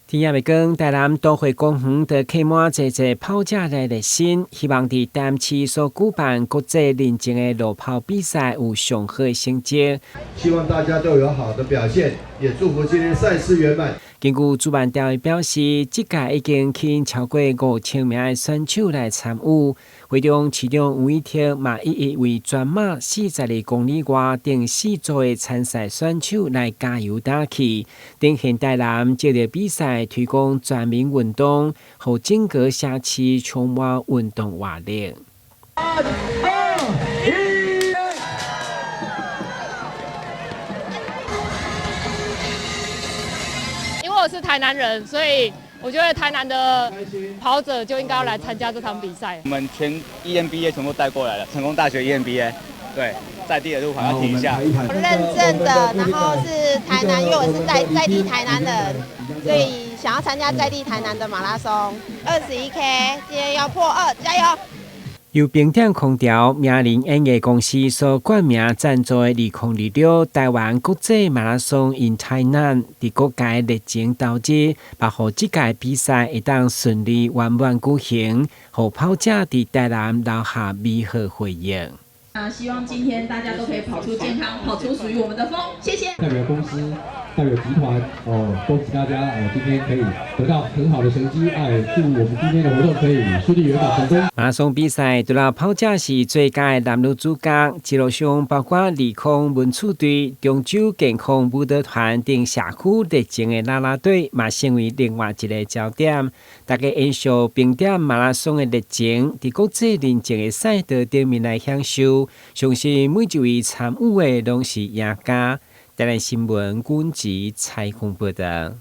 天也未光，台南都會公園就客滿濟濟跑者來熱身，希望佇台南市所舉辦國際認證的路跑比賽有上好的成績。希望大家都有好的表現，也祝福今天賽事圓滿。根據主辦單位表示，這屆已經吸引超過5000名的選手來參與。會長市長吳怡婷嘛一一為全馬42公里外等四組的參賽選手來加油打氣。展現台南藉著比賽推廣全民運動，予整個社區充滿運動活力。三二一。因為我是台南人，所以我覺得台南的跑者就應該要來參加這場比賽。我們全 EMBA 全部帶過來了，成功大學 EMBA，對，在地的路跑要提一下。認證的，然後是台南，因為我是在地台南人，所以想要參加在地台南的馬拉松，21K，今天要破二，加油！由冰點空調名人演藝公司所冠名贊助的2026台灣國際馬拉松 in 台南，佇各界熱情投入，嘛予這屆比賽會當順利圓滿舉行，予跑者佇台南留下美好回憶。那希望今天大家都可以跑出健康，跑出屬於我們的風。謝謝。代表公司，代表集團，哦，恭喜大家哦，今天可以得到很好的成績，哎，祝我們今天的活動可以順利圓滿成功。馬拉松比賽除了跑者是最佳的男女主角，一路上包括利空文策隊、中州健康舞蹈團等社區熱情的啦啦隊，嘛成為另外一個焦點。大家延續冰點馬拉松的熱情，佇國際認證的賽道頂面來享受，相信每一位參與的攏是贏家。台南新聞軍籍採訪報道。